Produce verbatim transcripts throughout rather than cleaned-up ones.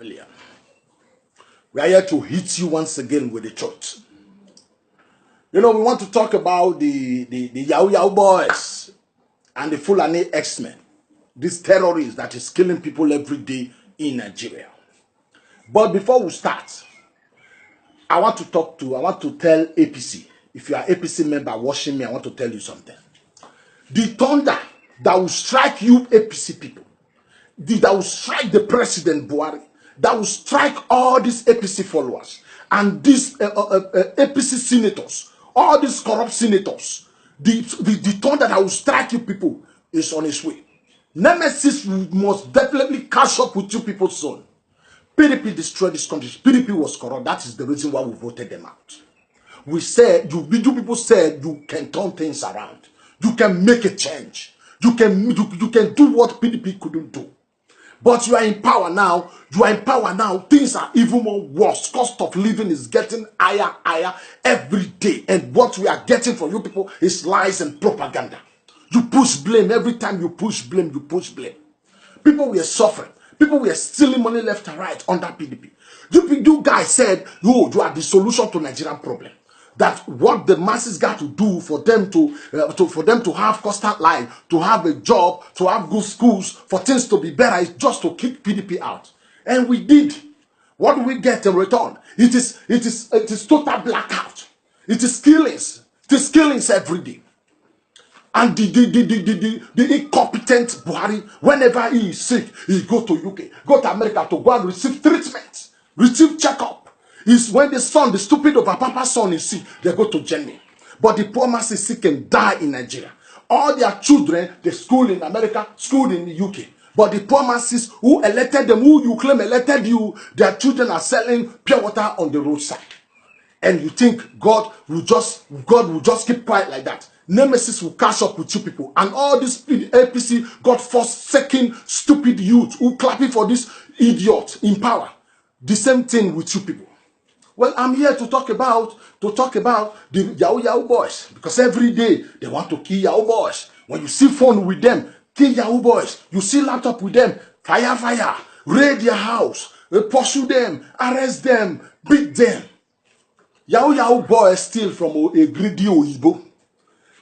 Earlier. We are here to hit you once again with the truth. You know, we want to talk about the, the, the Yahoo Yahoo boys and the Fulani X-Men, these terrorists that is killing people every day in Nigeria. But before we start, I want to talk to, I want to tell A P C. If you are A P C member watching me, I want to tell you something. The thunder that will strike you A P C people, the, that will strike the President Buhari, that will strike all these A P C followers and these uh, uh, uh, uh, A P C senators, all these corrupt senators, the, the, the thunder that will strike you people is on its way. Nemesis must definitely catch up with you people soon. P D P destroyed this country. P D P was corrupt. That is the reason why we voted them out. We said, you, you people said you can turn things around. You can make a change. You can, you, you can do what P D P couldn't do. But you are in power now. You are in power now. Things are even more worse. Cost of living is getting higher, higher every day. And what we are getting from you people is lies and propaganda. You push blame. Every time you push blame, you push blame. People were suffering. People were stealing money left and right under P D P. You, you guys said, "Oh, you are the solution to Nigerian problem." That what the masses got to do for them to, uh, to for them to have constant life, to have a job, to have good schools, for things to be better, is just to kick P D P out. And we did. What do we get in return? It is it is it is total blackout. It is killings. It is killings every day. And the the the the, the, the, the incompetent Buhari, whenever he is sick, he go to U K, go to America to go and receive treatment, receive checkup. Is when the son, the stupid of a papa son is sick, they go to Germany. But the poor masses sick and die in Nigeria. All their children, they school in America, school in the U K. But the poor masses who elected them, who you claim elected you, their children are selling pure water on the roadside. And you think God will just God will just keep quiet like that? Nemesis will catch up with you people, and all this A P C God forsaken stupid youth who clapping for this idiot in power. The same thing with you people. Well, I'm here to talk about to talk about the Yahoo Yahoo boys, because every day they want to kill Yahoo boys. When you see phone with them, kill Yahoo boys. You see laptop with them, fire fire, raid their house, uh, pursue them, arrest them, beat them. Yahoo Yahoo boys steal from o- a greedy Oyibo.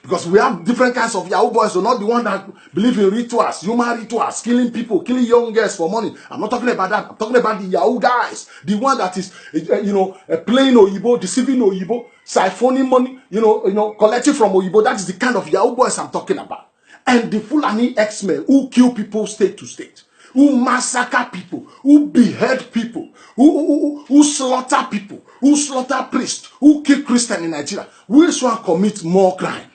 Because we have different kinds of Yahoo boys, so not the one that believe in rituals, human rituals, killing people, killing young girls for money. I'm not talking about that. I'm talking about the Yahoo guys, the one that is, uh, you know, uh, playing Oyibo, deceiving Oyibo, siphoning money, you know, you know, collecting from Oyibo. That is the kind of Yahoo boys I'm talking about. And the Fulani X-Men who kill people state to state, who massacre people, who behead people, who, who, who, who slaughter people, who slaughter priests, who kill Christian in Nigeria. Which one commit more crime?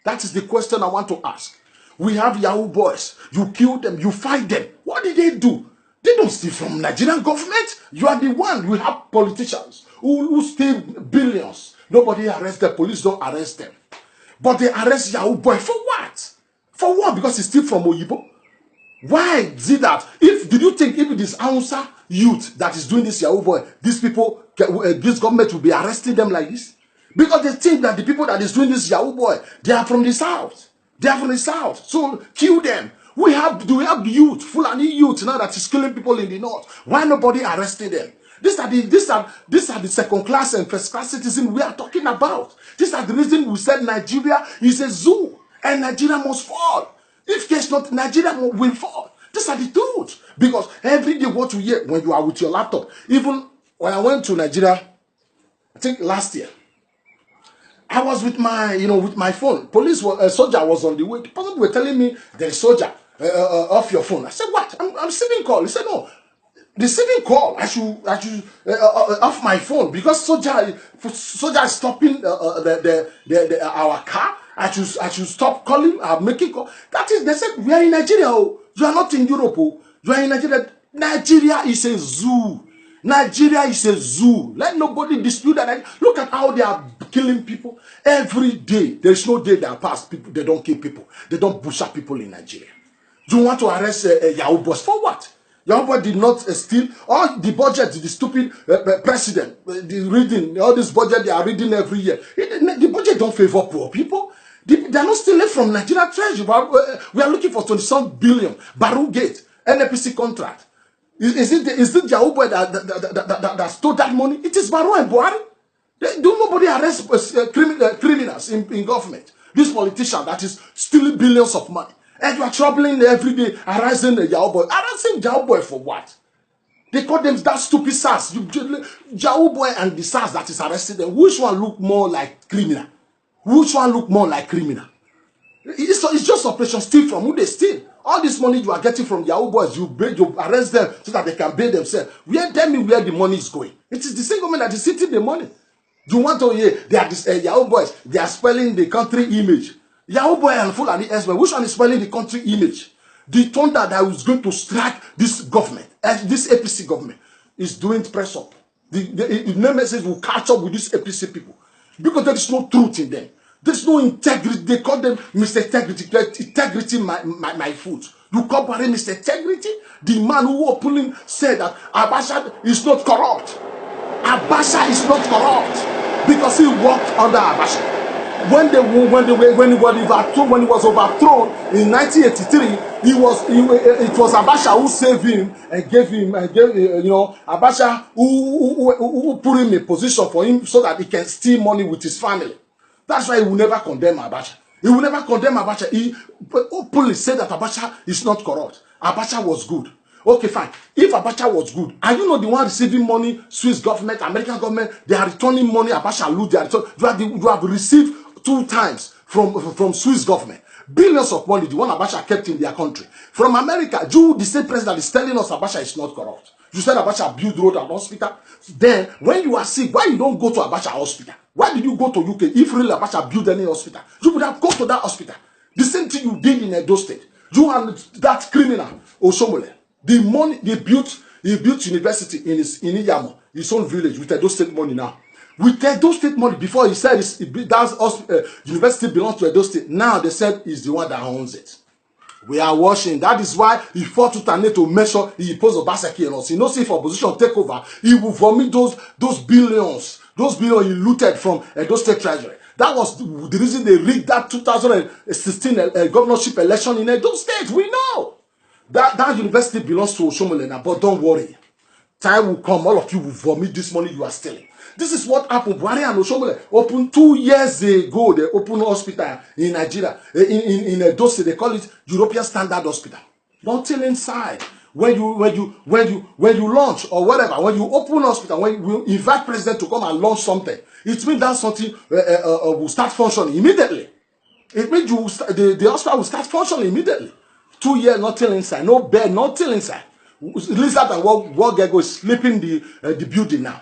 That is the question I want to ask. We have Yahoo boys. You kill them, you fight them. What did they do? They don't steal from Nigerian government. You are the one. We have politicians who, who steal billions. Nobody arrest them. Police don't arrest them. But they arrest Yahoo boy for what? For what? Because he steal from Oyibo. Why is it that if did you think if this Hausa youth that is doing this Yahoo boy, these people, uh, this government will be arresting them like this? Because they think that the people that is doing this Yahoo boy, they are from the south. They are from the south. So kill them. We have do we have youth, Fulani youth now that is killing people in the north? Why nobody arresting them? These are the these are these are the second class and first class citizens we are talking about. These are the reason we said Nigeria is a zoo and Nigeria must fall. If case not, Nigeria will fall. These are the truth. Because every day what you hear when you are with your laptop, even when I went to Nigeria, I think last year, I was with my, you know, with my phone. Police, were, a soldier was on the way. The person were telling me, "There's soldier uh, uh, uh, off your phone." I said, "What?" I'm, I'm receiving call. He said, "No, receiving call. I should, I should uh, uh, uh, off my phone because soldier, soldier is stopping uh, uh, the, the, the, the, uh, our car. I should, I should stop calling. I'm making call." That is, they said, "We are in Nigeria. Oh, you are not in Europe. Oh, you are in Nigeria." Nigeria is a zoo. Nigeria is a zoo. Let nobody dispute that. Look at how they are killing people every day. There's no day that pass people they don't kill people. They don't butcher people in Nigeria. You want to arrest a, a Yahoo boss for what? Yahoo boy did not uh, steal all the budget. The stupid uh, uh, president, uh, the reading all this budget they are reading every year. It, the budget don't favor poor people. They, they are not stealing from Nigeria treasury. We are, uh, we are looking for twenty-seven billion Baru Gate N N P C contract. Is, is it the, is it the Yahoo boy that that, that, that, that, that stole that money? It is Barrow and Buhari. They, do nobody arrest uh, criminal, uh, criminals in, in government? This politician that is stealing billions of money, and you are troubling every day, arresting the Yahoo boy. Arresting Yahoo boy for what? They call them that stupid SARS. You, Yahoo boy and the SARS that is arresting them. Which one look more like criminal? Which one look more like criminal? It's, it's just Operation Steal from who they steal. All this money you are getting from Yahoo boys, you break, you arrest them so that they can bail themselves. Where, tell me where the money is going? It is the same government that is eating the money. You want to hear they are this uh, Yahoo boys? They are spoiling the country image. Yahoo boy and Fulani herdsmen. Which one is spoiling the country image? The thunder that is going to strike this government, uh, this A P C government, is doing press up. The, the, the name message will catch up with these A P C people because there is no truth in them. There's no integrity. They call them Mister Integrity. Integrity, my, my, my foot. You call Buhari Mister Integrity? The man who openly said that Abacha is not corrupt. Abacha is not corrupt because he worked under Abacha. When they when they when he was overthrown, when he was overthrown in nineteen eighty-three, he was he, it was Abacha who saved him and gave him and gave uh, you know Abacha who, who who who put him in position for him so that he can steal money with his family. That's why he will never condemn Abacha. He will never condemn Abacha. He openly said that Abacha is not corrupt. Abacha was good. Okay, fine. If Abacha was good, are you not the one receiving money? Swiss government, American government, they are returning money. Abacha lose their return. You have, the, you have received two times from from Swiss government billions of money. The one Abacha kept in their country from America. You, the same president, is telling us Abacha is not corrupt. You said Abacha build road and hospital. Then when you are sick, why you don't go to Abacha hospital? Why did you go to U K? If really Abacha build any hospital, you would have gone to that hospital. The same thing you did in Edo State. You and that criminal Oshiomhole. The money they built, he built university in his in Iyamo, his own village with Edo State money now. With Edo State money, before he said it's, it, that uh, university belongs to Edo State. Now they said he's the one that owns it. We are watching. That is why he fought to Tane to make sure he impose Obaseki on us. He knows if opposition take over, he will vomit those those billions, those billions he looted from Edo State Treasury. That was the reason they rigged that two thousand sixteen uh, governorship election in Edo State. We know that that university belongs to Oshiomhole now, but don't worry. Time will come, all of you will vomit this money you are stealing. This is what happened. Buhari and Oshiomhole opened two years ago. They opened hospital in Nigeria, eh, in, in, in Edo State. They call it European Standard Hospital. Nothing inside. When you when you when you when you launch or whatever, when you open hospital, when you invite president to come and launch something, it means that something uh, uh, uh, will start functioning immediately. It means you the, the hospital will start functioning immediately. Two years, nothing inside, no bed, nothing inside. Lizard and what what get go is sleeping the uh, the building now.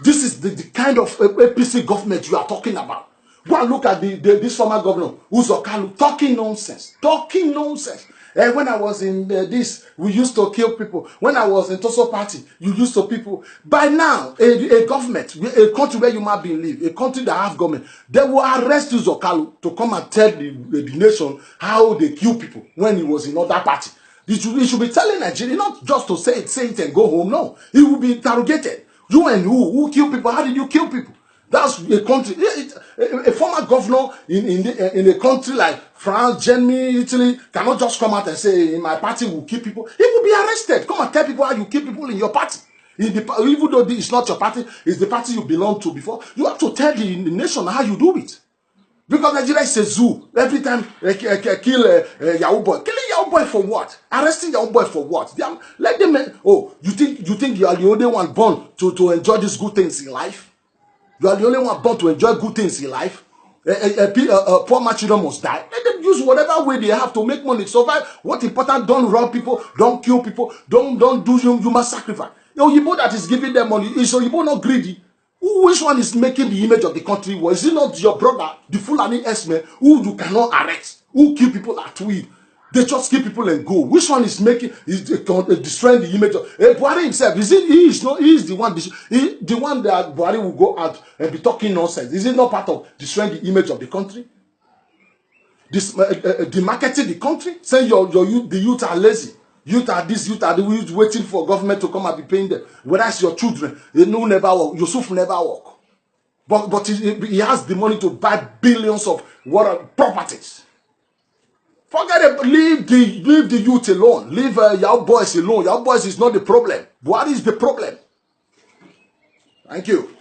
This is the, the kind of uh, A P C government you are talking about. Go and look at the, the this former governor Uzo Kalu talking nonsense, talking nonsense. And eh, when I was in uh, this, we used to kill people. When I was in Toso Party, you used to people. By now, a, a government, a country where you might be live, a country that have government, they will arrest Uzo Kalu to come and tell the, the nation how they kill people when he was in other party. You should, you should be telling Nigeria not just to say it, say it and go home. No, he will be interrogated. You and who? Who kill people? How did you kill people? That's a country, a, a, a former governor in in, the, in a country like France, Germany, Italy cannot just come out and say in my party will kill people. He will be arrested. Come and tell people how you kill people in your party. In the, even though it's not your party, it's the party you belong to before. You have to tell the, the nation how you do it. Because Nigeria is a zoo. Every time they kill a, a Yahoo boy, killing Yahoo boy for what? Arresting Yahoo boy for what? They are, let them. Oh, you think you think you are the only one born to to enjoy these good things in life? You are the only one born to enjoy good things in life. A, a, a, a poor man children must die. Let them use whatever way they have to make money, survive. What important? Don't rob people, don't kill people, don't don't do hum- human sacrifice. The Oyibo that is giving them money is Oyibo not greedy. Who, which one is making the image of the country worse? Is it not your brother, the Fulani S-men, who you cannot arrest, who kill people at will? They just kill people and go. Which one is making is uh, destroying the image of uh, Buhari himself? Is it he is not he is the one he, the one that Buhari will go out and be talking nonsense? Is it not part of destroying the image of the country? This uh, uh, demarketing the country, saying your your youth, the youth are lazy, youth are this, youth are the youth waiting for government to come and be paying them. Whereas your children, they know never work. Yusuf never work, but but he, he has the money to buy billions of what properties. Forget it. Leave the leave the youth alone. Leave uh, your boys alone. Your boys is not the problem. What is the problem? Thank you.